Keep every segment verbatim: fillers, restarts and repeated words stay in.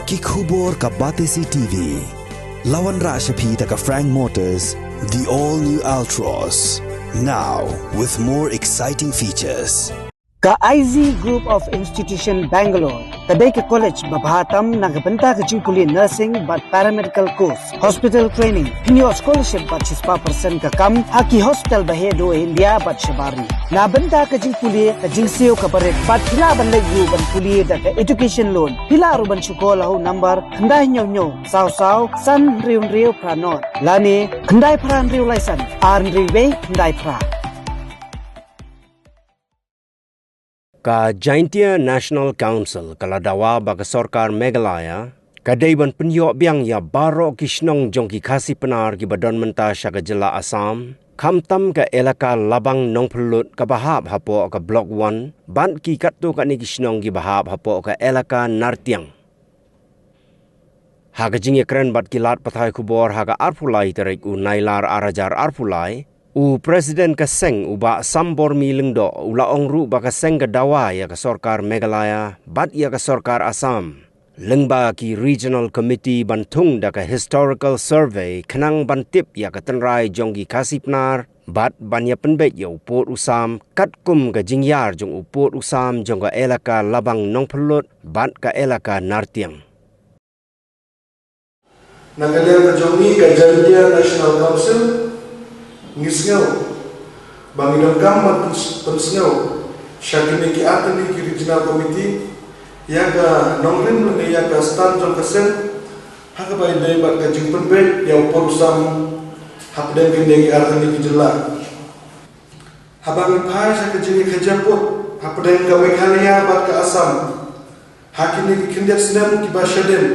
Ki khubor ka Batesi T V. La wanrah sha phi da ka Frank Motors, the all new Altroz. Now, with more exciting features. Ka I Z Group of Institution Bangalore ka dei ka college ba bha tam na ka bynta ka jingpule nursing bad paramedical course, hospital training, pynïoh scholarship bad shispah percent ka kam ha ki hospital ba heh duh India bad shabar ri. Na bynta ka jingpule, ka jingsiew kaba rit bad phi lah ban leit ruh ban pule da ka education loan. Phi lah ruh ban shu call ha u number khyndai hynñiew hynñiew saw saw san hynriew hynriew phra nod lane khyndai phra hynriew lai san ar hynriew wei khyndai phra. Ka Jaintia National Council ka la dawa ba ka sorkar Meghalaya ka dei ban pynïoh biang ïa baroh ki shnong jong ki Khasi Pnar kiba don mynta sha ka jylla Assam, khamtam ka elaka Labang Nongphyllut kaba hap hapoh ka Block One bad ki katto katne ki shnong kiba hap hapoh ka elaka Nartiang. Ha ka jingïakren bad ki lad pathai khubor ha ka arphew lai tarik u Nailar ar hajar arphew lai, u President ka seng u Bah Sambormi Lyngdoh u la ong ruh ba ka seng ka dawa ïa ka sorkar Meghalaya bad ïa ka sorkar Assam lyngba ki Regional Committee ban thung da ka Historical Survey khnang ban tip ïa ka tynrai jong ki Khasi Pnar bad ban ïa pynbeit ïa u pud u sam katkum ka jingïar jong u pud u sam jong ka elaka Labang Nongphyllut bad ka elaka Nartiang. Na ka liang ka jong ngi ka Jaintia National Council, ngi sngew ba ngi donkam ban pyns-, pynsngew sha kine ki artylli ki Regional Committee ïa ka nongrim lane ïa ka stand jong ka seng ha kaba ïadei bad ka jingpynbeit ïa u pud u sam hapdeng kine ki artylli ki jylla. Haba ngi phai sha ka jingïakajia pud hapdeng ka Meghalaya bad ka Assam ha kine ki khyndiat snem kiba shadien,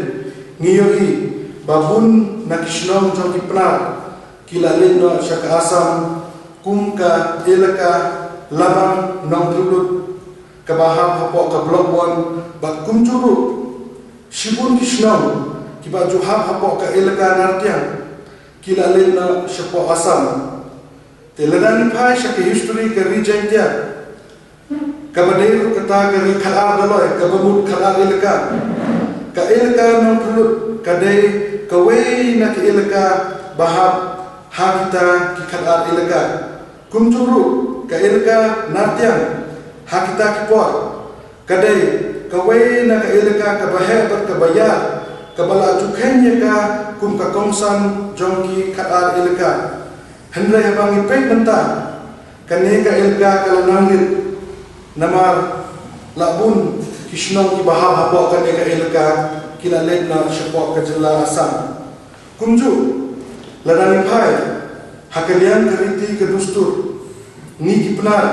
ngi ïohi ba bun na ki shnong jong ki Pnar ki la leit noh sha ka Assam, kum ka elaka Labang Nongphyllut kaba hap hapoh ka Block One bad kumjuh ruh shibun ki shnong kiba ju hap hapoh ka elaka Nartiang ki la leit noh shapoh Assam. Te lada ngi phai sha ka history ka Ri Jaintia, kaba dei ruh kata ka ri khatar daloi kaba mut khatar elaka, ka elaka Nongphyllut ka dei kawei na ka elaka ba hap ha kita ki khatar elaka. Kumjuh ruh ka elaka Nartiang ha kita ki por ka dei kawei na ka elaka kaba heh bad kaba ïar kaba la ju kheiñ ïa ka kum ka kongsan jong ki khatar elaka. Hynrei haba ngi peit mynta, kane ka elaka ka la nang rit namar la bun ki shnong kiba hap hapoh kane ka elaka ki la leit noh shapoh ka jylla Assam. Kumjuh, lada ngi phai ha ka liang ka riti ka dustur, ngi ki Pnar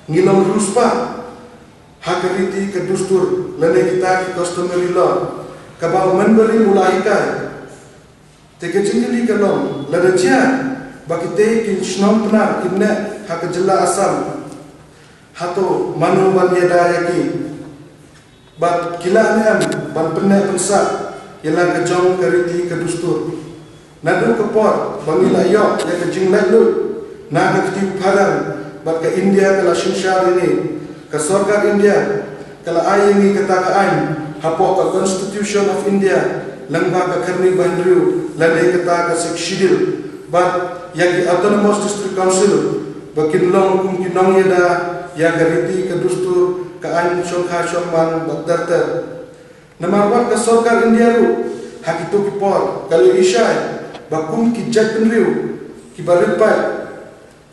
ngi long riewspah ha ka riti ka dustur lane kita ki customary law kaba u Mynbarim u la hikai. Te ka jingkylli ka long, lada jia ba kitei ki shnong Pnar kin neh ha ka jylla Assam, hato mano ban ïada ïa ki? Bad ki lah ne em ban pynneh pynsah ïa la ka jong ka riti ka dustur? Naduh ka por ba ngi la ïoh ïa ka jinglaitluid na ka kti u Phareng bad ka India ka la synshar ïa ngi, ka sorkar India ka la ai ïa ngi kata ka aiñ hapoh ka Constitution of India lyngba ka khyndai ba hynriew lane kata ka Sixth Schedule. Bad ïa ki Autonomous District Council ba kin long kum ki nongïada ïa ka riti ka dustur, ka aiñ shongkha shongman bad ter ter. Namar wat ka sorkar India ruh ha kito ki por ka la ïohi shai ba kum ki jaitbynriew kiba rit paid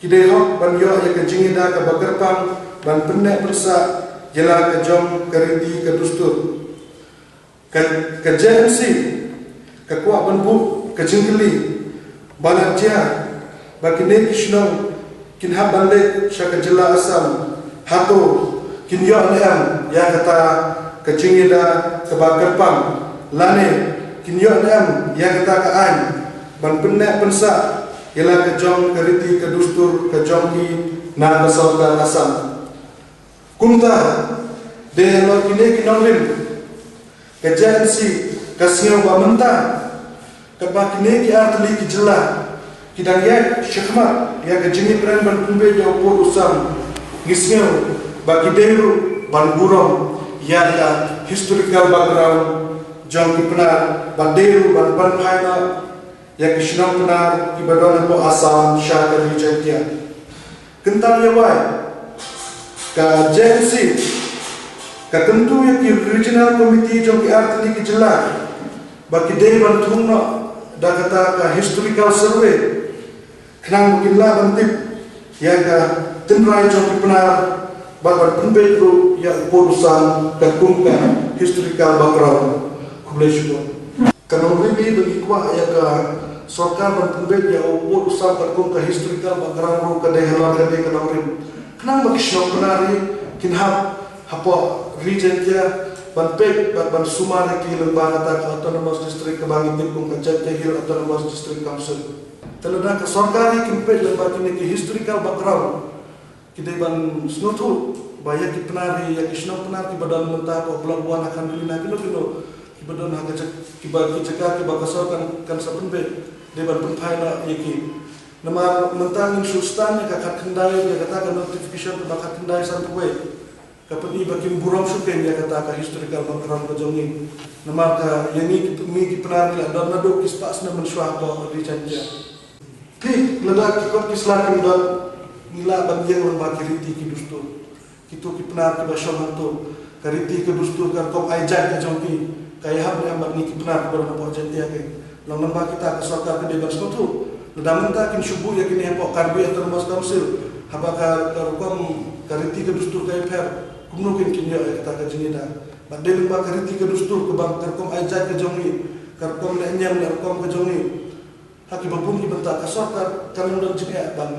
ki dei hok ban ïoh ïa ka jingïada kaba kyrpang ban pynneh pynsah ïa la ka jong ka riti ka dustur. Ka, ka J M C ka kwah ban buh ka jingkylli ba la jia ba kine ki shnong kin hap ban leit sha ka jylla Assam, hato kin ïoh ne em ïa kata ka jingïada kaba kyrpang, lane kin ïoh ne em ïa kata ka aiñ ban pynneh pynsah ïa la ka jong ka riti ka dustur ka jong ki na ka sorkar Assam? Kumta, dei halor kine ki nongrim, ka J M C ka sngew ba mynta katba kine ki artylli ki jylla ki dang ïaid shakhmat ïa ka jingïakren ban pynbeit ïa u pud u sam, ngi sngew ba ki dei ruh ban burom ïa ka historical background jong ki Pnar, bad dei ruh ban pynphai noh ïa ki shnong Pnar kiba don hapoh Assam sha ka Ri Jaintia. Kynta ïa wai, ka J N C ka kyntu ïa ki Regional Committee jong ki artylli ki jylla ba ki dei ban thung noh da kata ka historical survey, khnang ba kin lah ban tip ïa ka tynrai jong ki Pnar bad ban pynbeit ruh ïa u pud u sam katkum ka historical background. Khublei shibun. Ka nongrim hi ba ngi kwah ïa ka sorkar ban pynbeit ïa u pud u sam katkum ka historical background ruh ka dei halor kane ka nongrim, khnang ba ki shnong Pnar hi kin hap hapoh Ri Jaintia ban peit bad ban sumar ïa ki lyngba kata ka Autonomous District kaba ngi tip kum ka Jaintia Hills Autonomous District Council. Te lada ka sorkar hi kin peit lyngba kine ki historical background, ki dei ban sngewthuh ba ïa ki Pnar hi, ïa ki shnong Pnar kiba don mynta hapoh Block One ha Khanduli na kino kino kiba don ha ka jaka, kiba, ki jaka kiba ka sorkar kan, kan sa pynbeit, dei ban pynphai noh ïa ki. Namar mynta ngin shu stand ïa ka khatkhyndai, ïa kata ka notification kaba khatkhyndai sanphew wei. Ka pyni ba kim burom shuh kein ïa kata ka historical background ka jong ngi. Namar ka ïa ngi ki, ngi ki Pnar ngi la don naduh ki spah snem mynshuwa hapoh Ri Jaintia. Phi, lada ki kot ki sla kim don, ngi lah ban ïeng lyngba ki riti ki dustur. Kito ki Pnar kiba shong hangto, ka riti ka dustur ka rukom ai jait ka jong ki ka ïahap ne em bad ngi ki Pnar kiba don hapoh Jaintia kein. Long lyngba kita ka sorkar ka dei ban sngewthuh. Lada mynta kin shu buh ïa kine hapoh Karbi Autonomous Council, haba ka, ka rukom, ka riti ka dustur ka ïapher, kumno kein kin ïoh ïa kata ka jingïada? Bad dei lyngba ka riti ka dustur kaba, ka rukom ai jait ka jong ngi, ka rukom leh niam leh rukom ka jong ngi. Ha kiba bun ki bynta ka sorkar kan ym don jingeh ban,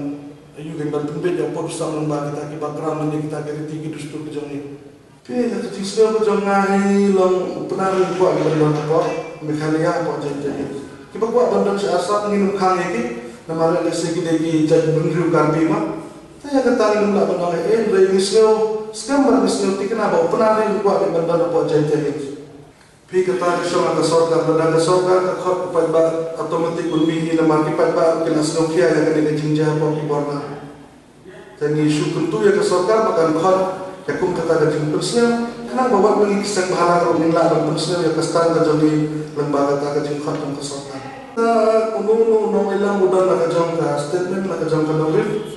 ïa u, ban pynbeit ïa u pud u sam lyngba kita ki background ne kita ki riti ki dustur ka jong ngi. Phi, ka jingsngew ka jong nga hi long u Pnar hi kwah ban don hapoh Meghalaya, hapoh Jaintia Hills. Kiba kwah ban don sha Assam ngin ym khang ïa ki, namar lehse ki dei ki jaitbynriew Karbi ma. Te ïa kata ngin ym lah ban ong ei ei, hynrei ngi sngew skhem bad ngi sngew thikna ba u Pnar hi kwah ban don hapoh Jaintia Hills. Phi, kata ka shong ha ka sorkar, lada ka sorkar ka khot ki paidbah, automatic un mih hi, namar ki paidbah ki la sngewkhia ïa kane ka jingjia hapoh ki border. Te ngi shu kyntu ïa ka sorkar ba kan khot ïa kum kata ka jingpynsngew, khnang ba wat ma ngi ki seng bhalang ruh ngin lah ban pynsngew ïa ka stand ka jong ngi lyngba kata ka jingkhot jong ka sorkar. Uno uno u nongïalam u don la ka jong ka statement, la ka jong ka nongrim.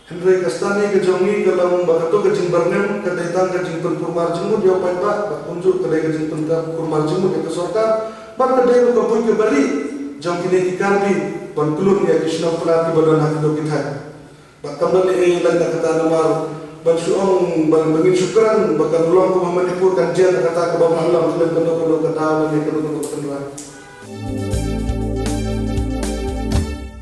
Hynrei ka stad ka jong ngi ka long ba kato ka jingbyrngem ka dei tang ka jingpynkulmar jingmut ïa u paidbah, bad kumjuh ka dei ka jingpynkulmar jingmut ïa ka sorkar, bad ka dei ruh ka buit ka bari jong kine ki Karbi ban khlem ïa ki shnong Pnar kiba don ha kito ki thaiñ. Bad kam don ei ei lait na kata namar ban shu ong ban, ban ngin shu kren ba kan long kum ha Manipur, kan jia na kata kaba ym lah long khlem kano kano ka daw ne kano kano ka tynrai.